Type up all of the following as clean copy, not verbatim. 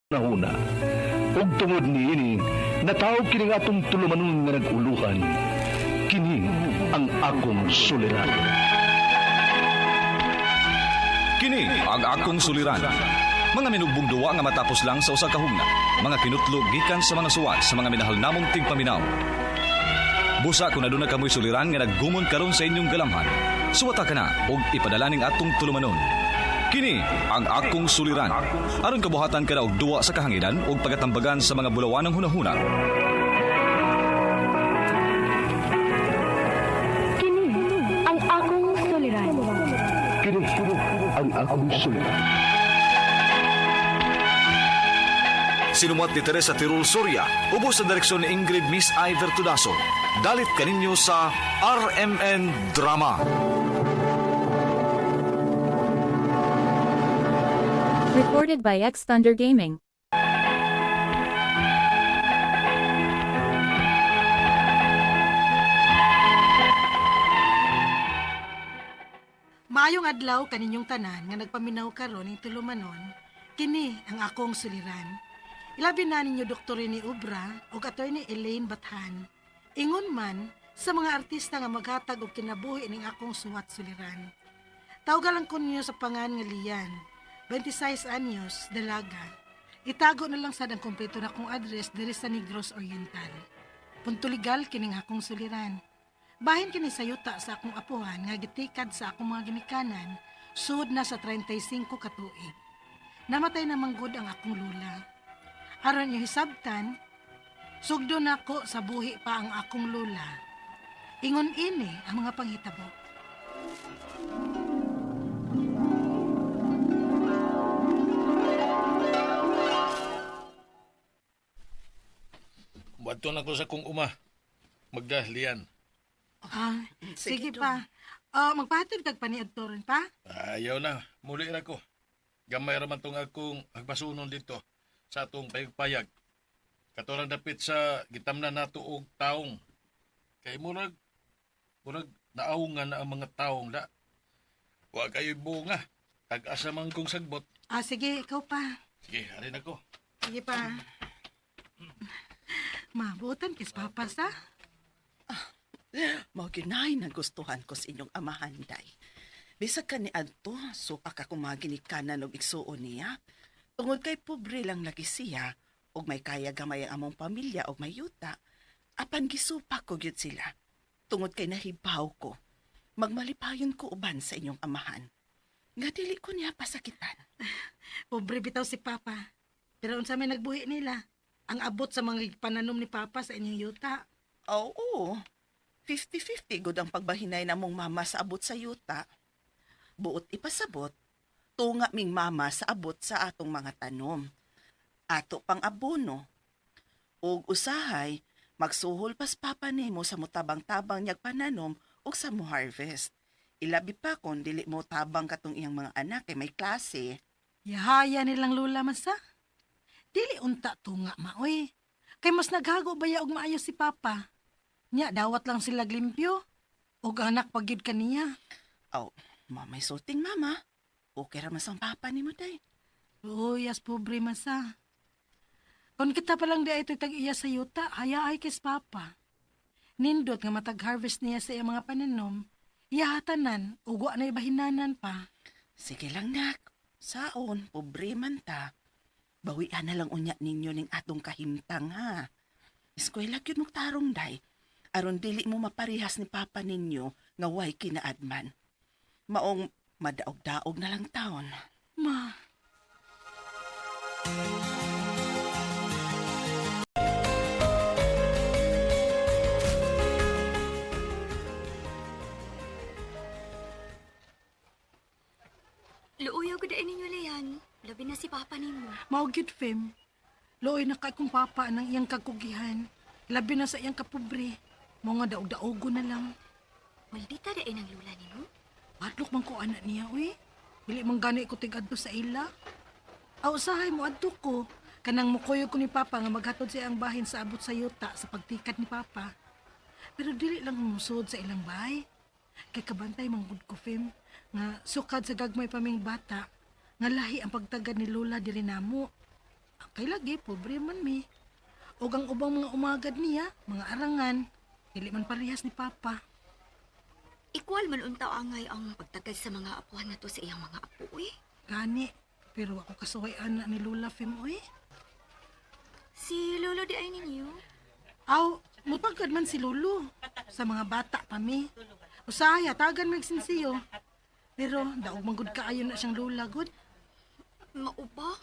Hunahuna. Ug tungod niini, natawag kining atong tulumanon nga nag-uluhan. Kini ang akong suliran. Kini ang akong suliran. Mga minugbong duwa nga matapos lang sa usa ka hugna. Mga kinutlo gikan sa mga suwat sa mga minahal namong tigpaminaw. Busa kung aduna kamoy suliran nga naggumon karon sa inyong galamhan. Suwata ka na og ipadala ning atong tulumanon. Kini ang akong suliran. Aron kabuhatan ka na og duwa sa kahanginan og pagatambagan sa mga bulawanang hunahuna. Kini ang akong suliran. Kini ang akong suliran. Sinumuat ni Teresa Tirul Soria, ubos sa direksyon ni Ingrid Miss Iver Tudaso. Dalit kaninyo sa RMN Drama. Recorded by X Thunder Gaming. Maayong adlaw kaninyong tanan nga nagpaminaw karon ning tulumanon, kini ang akong suliran. Ilabi na ninyo Dr. Rene Ubra ug Attorney Elaine Bathan. Ingon man sa mga artista nga maghatag og kinabuhi ning akong suwat suliran. Tawga lang ko ninyo sa pangan nga Lian, 26 anyos, dalaga. Itago na lang sad ang kompleto na kong address diri sa Negros Oriental. Punto legal kining akong suliran. Bahin kini sa yuta sa akong apuhan nga gitikad sa akong mga ginikanan, sud na sa 35 ka tuig. Namatay na manggod ang akong lula. Aron yung hisabtan, sugdo nako sa buhi pa ang akong lula. Ingon ini ang mga panghitabo. Buhaton ako sa kong uma. Magdahlian. Ah, sige pa. Oh, magpahatid kag paniadto ron pa. Ayaw na. Muli ra ko. Gamay ra man tong akong hagbasunon dito sa atong payag-payag. Katorang dapit sa gitamnan nato og taong. Kay murag naawungan na ang mga taong da. Wa kayo bunga. Tag-asa man kong sagbot. Ah, sige, ikaw pa. Sige, arin ako. Sige pa. Mabutan kis papa sa. Mao ginay nagustuhan ko sa inyong amahan, day. Bisag ka ni adto, supak ako mga ginikanan og igsuon niya. Tungod kay pobre lang lagi siya, og may kaya gamay ang among pamilya og may yuta. Apan gisupak ko gyud sila. Tungod kay nahibaw ko, magmalipayon ko uban sa inyong amahan. Nga dili ko niya pasakitan. Pobre bitaw si papa. Pero unsa may nagbuhi nila? Ang abot sa mga pananom ni papa sa inyong yuta. Oo, 50-50 gud ang pagbahinay namong mama sa abot sa yuta. Buot ipasabot, tunga ming mama sa abot sa atong mga tanom. Ato pang abono. Ug usahay, magsuhol pas papa nimo sa mutabang-tabang niyag pananom ug sa mo harvest. Ilabi pa kon dili mo tabang katong iyang mga anak kay may klase. Yahaya nilang lula man sa. Dili unta tunga maoy. Kay mas naghago ba ya og maayo si papa? Nya dawat lang sila limpyo. Og anak pagyud kaniya. Aw, mamay sulting mama. Okay ra man sa papa nimo day. Uy, as pobre man sa. Kung kita pa lang di ay ito'y tag-iya sa yuta, haya ay kis papa. Nindot nga matag-harvest niya sa iyang mga pananom, iyahatanan, ugwa na ibahinanan pa. Sige lang, nak. Saon, pobre man ta. Bawian na lang unya ninyo ning atong kahimtang, ha. Eskwela gyud mong tarong, day. Aron dili mo maparehas ni papa ninyo nga way kinaadman. Maong madaog-daog na lang taon. Ma, Luoyaw ko daan ninyo, Leon. Labi na si Papa nimo. mao gyud fem. Looy na kay kong papa nang iyang kakugihan. Labi na sa iyang kapobre. Mo nga daog-daogo na lang. Maldita daan ang lula nimo. Padlok man ko anak niya, uy. Dili man gani ko tig-adto sa ila. Aw, usahay mo adto ko. Kanang mukuyo ko ni Papa nga maghatod siya ang bahin sa abot sa yuta sa pagtikat ni Papa. Pero dili lang musod sa ilang bahay. Kay kabantay man gud ko fem nga sukad sa gagmay pa ming bata nga lahi ang pagtagad ni Lola diri namo. Kay lagi, pobre man mi. Og ang ubang mga umagad niya, mga arangan, dili man parehas ni Papa. Equal man unta angay ang pagtagad sa mga apuhan na to sa iyang mga apo eh. Gani, pero ako kasuway ana ni Lola Fem, oy. Si Lolo di ay ninyo. Aw, mupagad man si Lolo sa mga bata pa mi. Usahay, hatagan mo sinsiyo. Pero daog man gud kaayo na siyang lola gud. Mauba?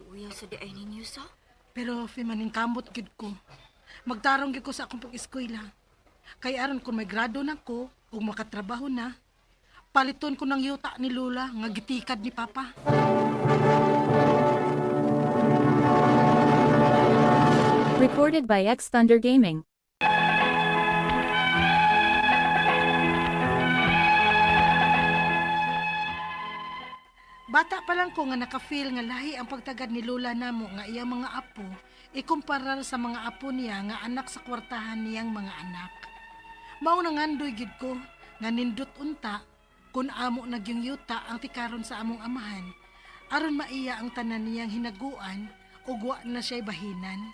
Uyaw sa di ay ninyo sa? Pero Fem, kamot gud ko. Magtarong gud ko sa akong pag-eskwela. Kay aron kung may grado na ko ug makatrabaho na, paliton ko ng yuta ni Lola nga gitikad ni Papa. Recorded by X Thunder Gaming. Bata pa lang ko nga naka-feel nga lahi ang pagtagad ni Lola namo nga iyang mga apo ikumpara sa mga apo niya nga anak sa kwartahan niyang mga anak. Mao na ngandoy gid ko nga nindot unta kun amo nagyong yuta ang tikaron sa among amahan aron maiya ang tanan niyang hinaguan ug wa na siya'y bahinan.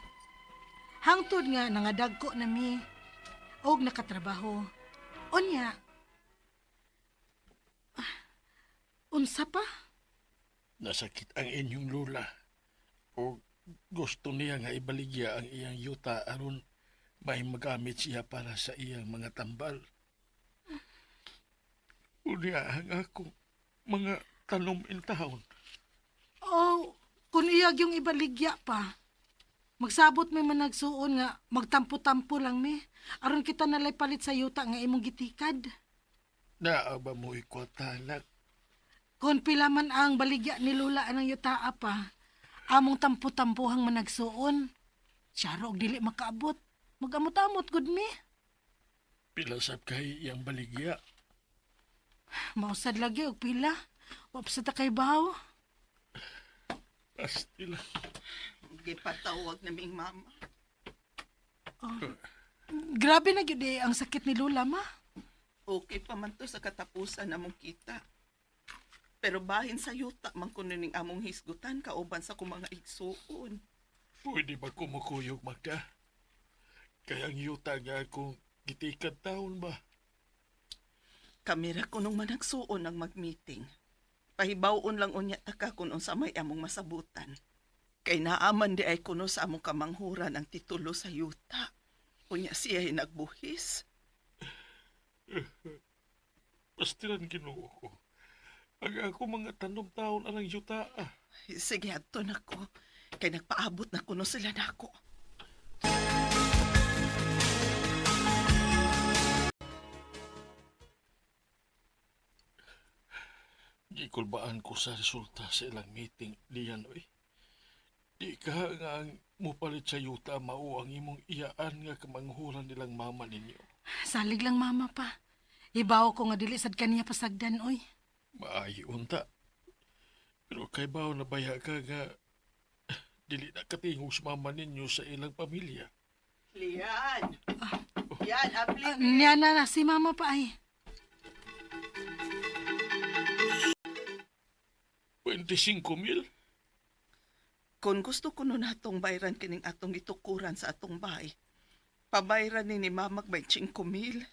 Hangtod nga nangadagko na mi og nakatrabaho. Unya, unsa pa? Nasakit ang inyong lula. O gusto niya nga ibaligya ang iyang yuta aron may magamit siya para sa iyang mga tambal. Unya ang ako mga tanom in town. Oh, kung iyag yung ibaligya pa. Magsabot may managsuon nga magtampo-tampo lang mi. Aron kita nalay palit sa yuta nga imong gitikad. Naa ba mo ikwata, anak? Kung pila man ang baligya ni Lola anang yuta pa, among tampo-tampuhang managsuon. Siyaro og dili makaabot. Magamot-amot gud mi. Pila sab kay iyang baligya. Mausad lagi og pila. Wa pa sa ta kay baw. Pastila. Gipatawag na ming mama. Grabe na gyud eh, ang sakit ni Lola ma. Okay pa man to sa katapusan namong kita. Pero bahin sa yuta man kuno ning among hisgutan kauban sa kong mga igsuon. Pwede ba kumukuyog, Magda? Kaya ang yuta nga akong gitikad taon ba? Kami ra kunong managsuon ang mag-meeting. Pahibaw-on lang unya ta ka kung unsa may among masabutan. Kay naaman di ay kuno sa among kamanghuran ang titulo sa yuta. Unya siya ay nagbuhis. Pastilan Ginoo ko. Ang ako mga tanom taon anang yuta. Ah. Sige, adto na ko. Kay nagpaabot na kuno sila nako. Gikulbaan ko sa resulta sa ilang meeting liyan oy. Di ka nga ang mupalit sa yuta mao ang imong iyaan nga kamanghuran nilang mama ninyo. Salig lang mama pa. Ibaw ko nga dili sad kaniya pasagdan oy. Maayo unta. Pero kay bawo na baya ka nga dili na katingog sa mama ninyo sa ilang pamilya. Lian! Lian, abli! Niya na, na si mama pa ay. 25,000? Kung gusto ko nun natong bayran kining atong gitukuran sa atong bahay, pabayran ni Mamag by 5,000.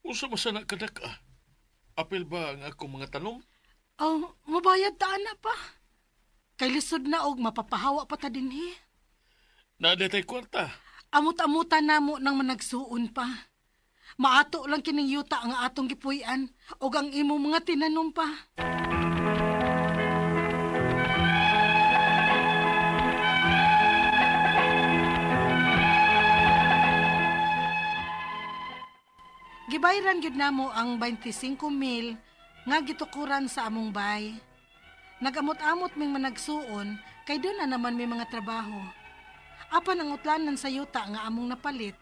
Usa man sana kadak ah. Apil ba ang akong mga tanom? Oh, mabayad ta ana pa. Kay lisod na og mapapahawa pa ta dinhi. Naa tay kwarta. Amot-amutan namo nang managsuon pa. Maato lang kining yuta nga atong gipuy-an og ang imong mga tinanom pa. Gibayran gyud namo ang 25,000 nga gitukuran sa among bay. Nagamot-amot ming managsuon kay doon na naman may mga trabaho. Apan ang utlanan sa yuta nga among napalit,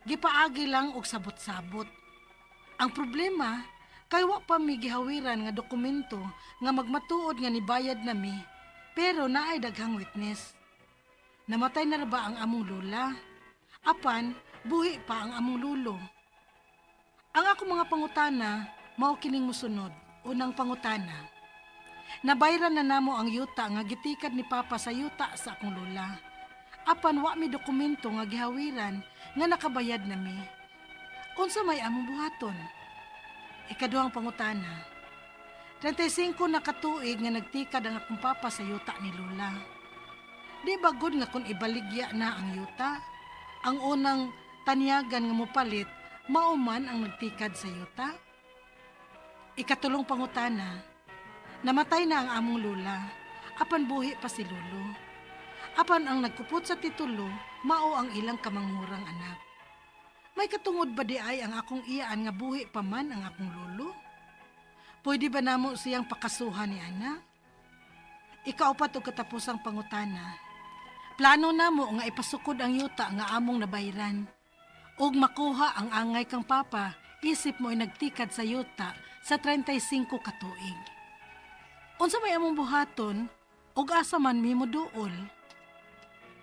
gipaagi lang og sabot-sabot. Ang problema, kay wa pa mi gihawiran nga dokumento nga magmatuod nga nibayad nami, pero naay daghang witness. Namatay na ra ba ang among lola? Apan, buhi pa ang among lulo. Ang ako mga pangutana, mao kining musunod. Unang pangutana. Nabayran na namo ang yuta nga gitikad ni Papa sa yuta sa akong lola. Apan wa mi dokumento nga gihawiran nga nakabayad na mi. Unsa may among buhaton? Ikaduhang pangutana. 35 na katuig nga nagtikad ang akong papa sa yuta ni Lola. Di ba good nga kung ibaligya na ang yuta? Ang unang tanyagan nga mopalit, mao man ang nagtikad sa yuta? Ikatulong pangutana, namatay na ang among lola, apan buhi pa si lolo. Apan ang nagkupot sa titulo, mao ang ilang kamanghurang anak. May katungod ba di ay ang akong iyaan nga buhi pa man ang akong lolo? Pwede ba namo siyang pakasuhan ni ana? Ikaupat og katapusang pangutana. Plano namo nga ipasukod ang yuta nga among nabayran. Ug makuha ang angay kang papa, isip mao'y nagtikad sa yuta sa 35 ka tuig. Unsa may among buhaton ug asa man mi moduol?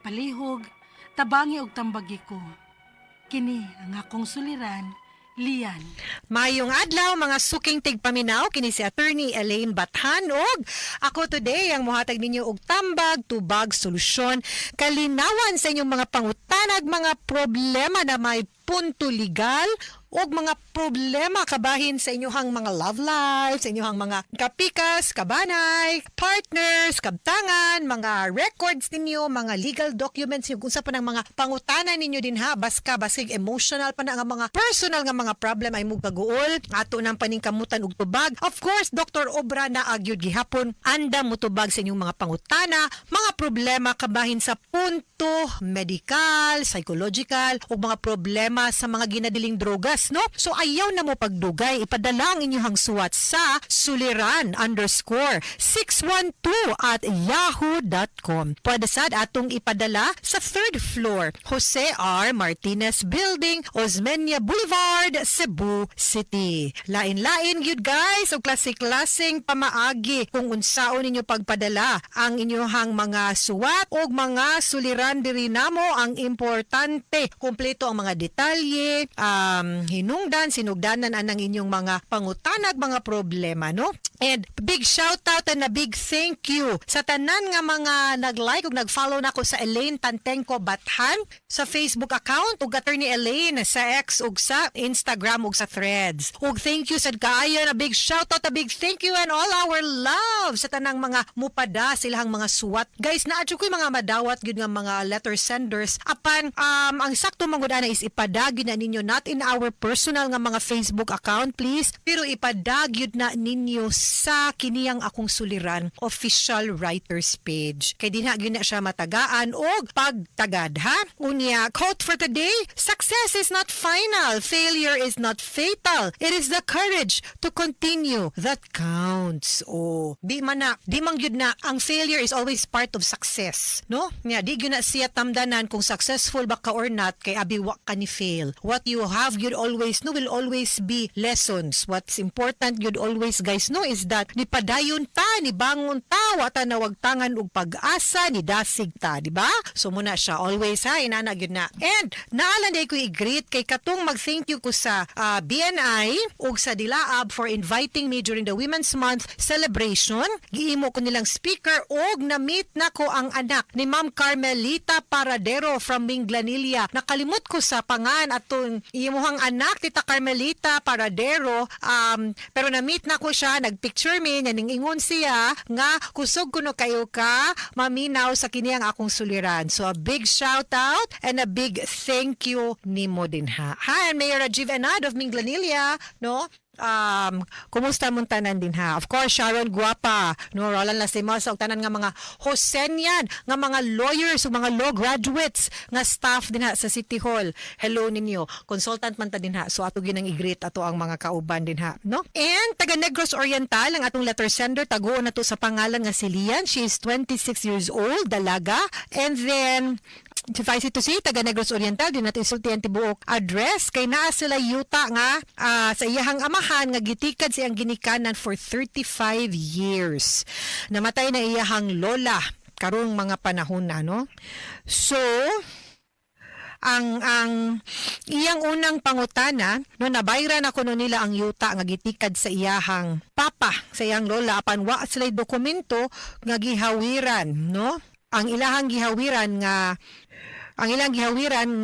Palihog, tabangi og tambagi ko. Kini ang akong suliran, Lian. Mayong adlaw, mga suking tigpaminaw, kini si Attorney Elaine Bathan og ako today ang mohatag ninyo og tambag, tubag, solusyon, kalinawan sa inyong mga pangutanag, mga problema na may punto legal og mga problema kabahin sa inyong mga love life, sa inyong mga kapikas, kabanay, partners, kabtangan, mga records ninyo, mga legal documents, yung unsa pa ng mga pangutana ninyo din ha, baska, basig emotional pa na nga mga personal nga mga problem ay mugaguol, ato nang paningkamutan og tubag. Of course, Dr. Obra na agyud gihapon, anda mutubag sa inyong mga pangutana, mga problema kabahin sa punto medical, psychological, ug mga problema sa mga ginadiling drogas, no? So ayaw na mo pagdugay, ipadala ang inyong suwat sa suliran_612@yahoo.com. Pwede sad atong ipadala sa third floor, Jose R. Martinez Building, Osmeña Boulevard, Cebu City. Lain-lain gyud, guys, og klase-klaseng pamaagi kung unsaon ninyo pagpadala ang inyong mga suwat og mga suliran diri namo. Ang importante, kumpleto ang mga detalye, hinungdan, sinugdanan anang inyong mga pangutanag, mga problema, no? And big shout out and a big thank you sa tanan nga mga nag-like ug nag-follow nako sa Elaine Tantenko Bathan sa Facebook account ug Attorney Elaine sa X ug sa Instagram ug sa Threads. Ug thank you sad kaayo, na big shout out, a big thank you and all our love sa tanang mga mupada silahang mga suwat. Guys, naa jud ko'y mga madawat gyud nga mga letter senders. Apan ang sakto man gud ana is ipada gyud na ninyo, not in our personal nga mga Facebook account, please, pero ipada gyud na ninyo sa kiniyang Akong Suliran official writers page. Kay dinha gyud na siya matagaan og pagtagad, ha. Unya, quote for today: "Success is not final, failure is not fatal. It is the courage to continue that counts." Oh, di man na, di man gyud na ang failure is always part of success, no? Nya di gyud na siya tamdanan kung successful ba ka or not kay abi wa ka ni fail. What you have gyud always, no, will always be lessons. What's important gyud always, guys, no, is that ni padayon ta, ni bangon ta, wa ta nawagtangan og pag-asa, ni dasig ta, di ba? So muna siya always ha, inana gyud na. And naalan day ko i-greet kay katong mag-thank you ko sa BNI ug sa Dilaab for inviting me during the Women's Month celebration. Giimo ko nilang speaker og na-meet nako ang anak ni Ma'am Carmelita Paradero from Minglanilla. Nakalimot ko sa pangan atong imuhang anak, Tita Carmelita Paradero. Pero na-meet nako siya, nagpicture mi, ning ingon siya nga kusog kuno kayo ka maminaw sa kini ang Akong Suliran. So a big shout out and a big thank you nimo din ha. Hi, I'm Mayor Rajiv Enad of Minglanilla, no? Kumusta mong tanan din ha? Of course, Sharon Guapa, no, Roland Lasimosa, ug tanan nga mga Josenian, nga mga lawyers ug mga law graduates nga staff din ha sa City Hall. Hello ninyo. Consultant man ta din ha. So ato ginang i-greet ato ang mga kauban din ha, no? And taga Negros Oriental ang atong letter sender, taguon na to sa pangalan nga si Lian. She is 26 years old, dalaga. And then suffice it to say, taga Negros Oriental, di natin isulti ang tibuok address kay naa sila yuta nga sa iyahang amahan nga gitikad siyang ginikanan for 35 years. Namatay na iyahang lola karong mga panahon na, no? So, Ang iyang unang pangutana, no, nabayra na kuno nila ang yuta nga gitikad sa iyahang papa, sa iyang lola, apan wa sila dokumento nga gihawiran, no? Ang ilang gihawiran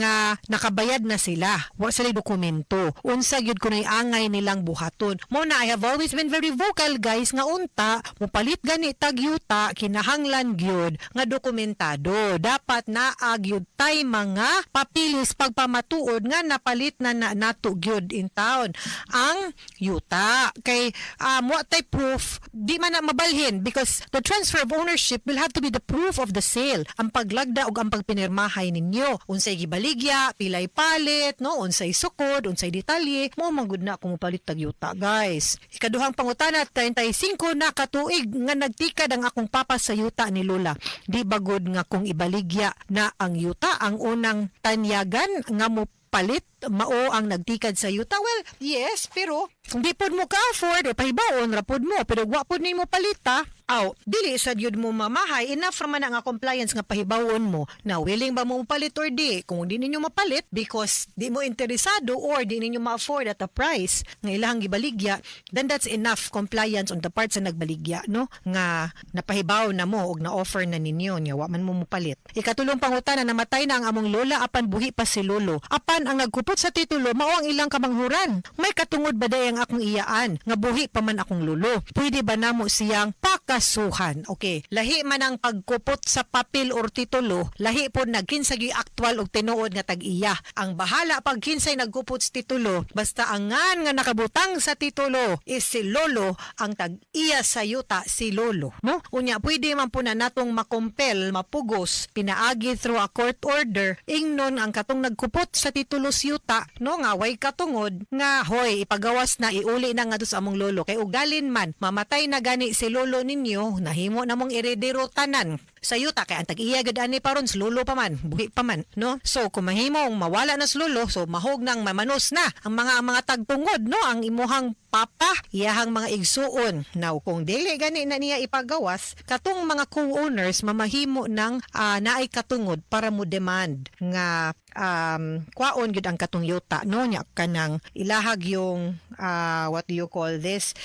nga nakabayad na sila. Wa sila dokumento. Unsa gyud kuno'y angay nilang buhaton? Mo na I have always been very vocal, guys, nga unta mopalit gani tag yuta, kinahanglan gyud nga dokumentado. Dapat naa gyud tay mga papilis pagpamatuod nga napalit na, na nato gyud in town ang yuta. Kay wa tay proof, di man na mabalhin because the transfer of ownership will have to be the proof of the sale. Ang paglagda ug ang pagpinirmahay ninyo. Unsay gibaligya, pilay palit, no? Unsay sukod, unsay detalye, mo man gud na kung mopalit tag yuta, guys. Ikaduhang pangutana, 35 na katuig nga nagtikad ang akong papa sa yuta ni Lola. Di ba gud nga kung ibaligya na ang yuta, ang unang tanyagan nga mo palit mao ang nagtikad sa yuta? Well, yes, pero kung di pod mo ka-afford o pahibaon ra pod mo, pero wa pod nimo palita, aw, dili sa gyud mo mamahay, enough ra man ang compliance nga pahibawon mo na willing ba mo mapalit or di. Kung di ninyo mapalit because di mo interesado or di ninyo ma-afford at a price nga ilahang gibaligya, then that's enough compliance on the part sa nagbaligya, no? Nga napahibaw na mo og na-offer na ninyo nya wa man mo mopalit. Ikatulong pangutana, namatay na ang among lola apan buhi pa si lolo. Apan ang nagkupot sa titulo mao ang ilang kamanghuran. May katungod ba day ang akong iyaan nga buhi pa man akong lolo? Pwede ba namo siyang pakasuhan? Okay, lahi man ang pagkupot sa papel or titulo, lahi po nagkinsa gyud aktual og tinuod nga tag-iya. Ang bahala pag kinsay nagkupot sa titulo, basta angan nga nakabutang sa titulo is si lolo, ang tag-iya sa yuta si lolo, no? Unya pwede man po na natong makompel, mapugos pinaagi through a court order, ingnon ang katong nagkupot sa titulo sa yuta, no, nga way katungod, nga hoy, ipagawas na, iuli na nga sa among lolo, kay ugalin man mamatay na gani si lolo ninyo, nahimo na mong eredero tanan sa yuta kay ang tag-iya gud ani paron si lolo pa man, buhi pa man, no? So kung mahimong mawala na si lolo, so mahog nang mamanos na ang mga tagtungod, no, ang imuhang papa, iyahang mga igsuon. Now, kung dili gani na niya ipagawas, katong mga co-owners mamahimo ng naay katungod para mo demand nga kwaon gyud ang katong yuta, no? Nya kanang ilahag yung what do you call this,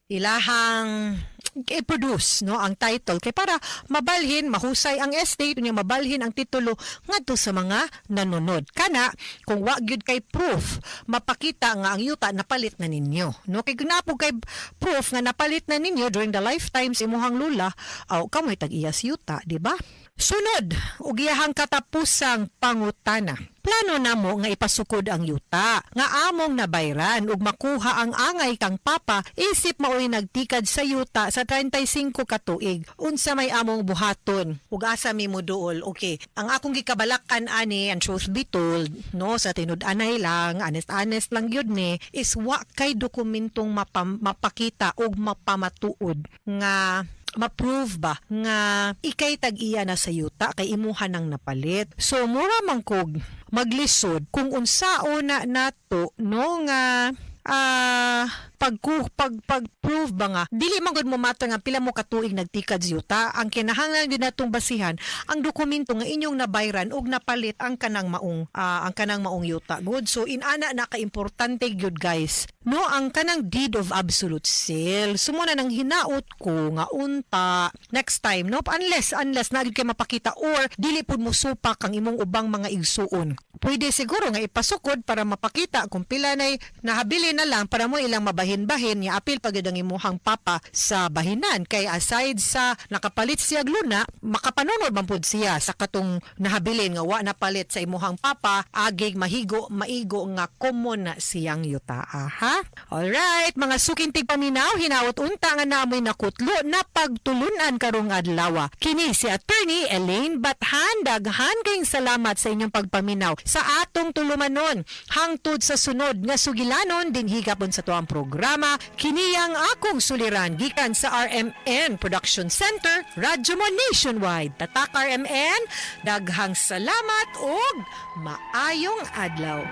ilahang i-produce, no, ang title kay para mabalhin, mahusay ang estate unya mabalhin ang titulo ngadto sa mga nanunod. Kana kung wa gyud kay proof mapakita nga ang yuta napalit na ninyo, no? Kay kung naa kay proof nga napalit na ninyo during the lifetime sa imuhang lula, aw, kamoy tag-iya sa yuta, di ba? Sunod ug iyahang katapusang pangutana. Plano namo nga ipasukod ang yuta nga among nabayran ug makuha ang angay kang papa isip maoy nagtikad sa yuta sa 35 ka tuig. Unsa may among buhaton ug asa mi moduol? Okay, ang akong gikabalakan ani, and truth be told, no, sa tinud-anay lang, honest honest lang gyud ni, is wa kay dokumentong mapakita ug mapamatuod nga ma-prove ba nga ikay tag-iya na sa yuta kay imuha nang napalit. So mura man kog maglisod kung unsao na nato, no, nga pag pag pag prove ba nga dili man gud mo matter nga pila mo katuig nagtikad sa yuta. Ang kinahanglan gyud natong basihan ang dokumento nga inyong nabayran og napalit ang kanang maong yuta good. So inana na ka-importante gyud, guys, no, ang kanang deed of absolute sale. So mo na nang hinaot ko nga unta next time, no, unless na gyud kay mapakita or dili pud mo supak ang imong ubang mga igsuon, pwede siguro nga ipasukod para mapakita kung pila nay nahabili na lang para mo ilang mabahin-bahin nga apil pag ang imuhang papa sa bahinan, kay aside sa nakapalit siya luna, makapanunod man pud siya sa katong nahabilin nga wa napalit sa imuhang papa, agig mahigo maigo nga common na siyang yuta, ha. Alright, mga suking tigpaminaw, hinaot unta nga namoy nakutlo na pagtulunan karong adlaw. Kini si Attorney Elaine Bathan. Daghan kayong salamat sa inyong pagpaminaw sa atong tulumanon. Hangtod sa sunod nga sugilanon dinhi gapon sa tuang programa, kini ang akong suliran gikan sa RMN Production Center, Radyo Mo Nationwide. Tatak RMN, daghang salamat ug maayong adlaw.